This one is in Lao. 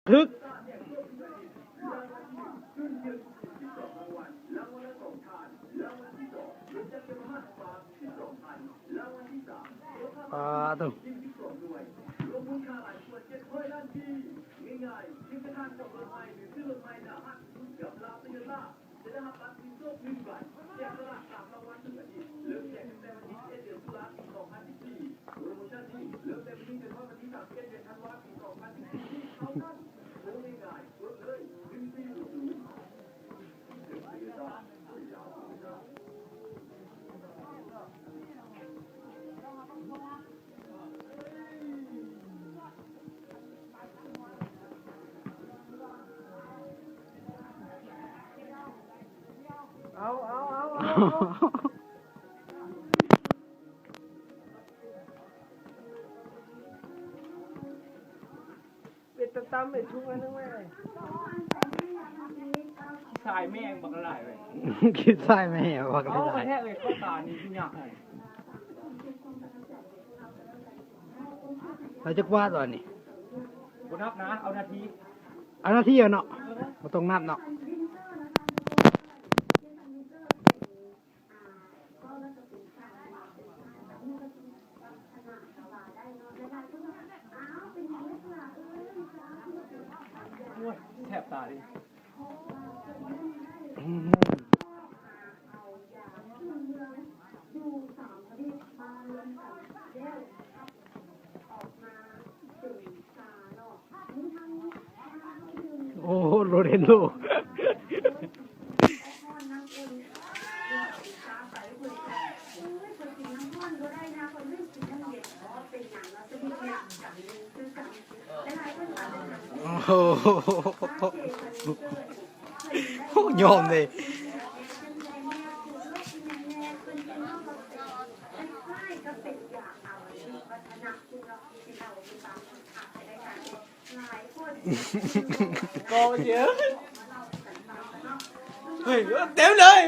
ທຶກ. ປາໂທ້. ເອົາ ເອົາ ເອົາ ເອົາ ເປັນຕາຕຳໄອ້ທຸງອັນໜຶ່ງໄວ້ ສາຍແມ່ງບັກຫຼາຍເວີຍ ຄິດສາຍແມ່ງບັກຫຼາຍ ເອົາແທ້ເລີຍ ເຂົ້າຕານີ້ຢູ່ຍາກ. ລາວຈັກວາດວະນີ້? ບໍ່ນັບນະ ເອົານາທີ ເອົານາທີເອົາເນາະ ບໍ່ຕ້ອງນັບເນາະ. ໂອ້ຍ ແສບຕາເດ. ໂອ້ ໂລເຣນໂດ. ໂອ້ໂຫ ຍອມເດ້. ກໍເຢີ ເຮີ້ຍ ເຕັມເລີຍ.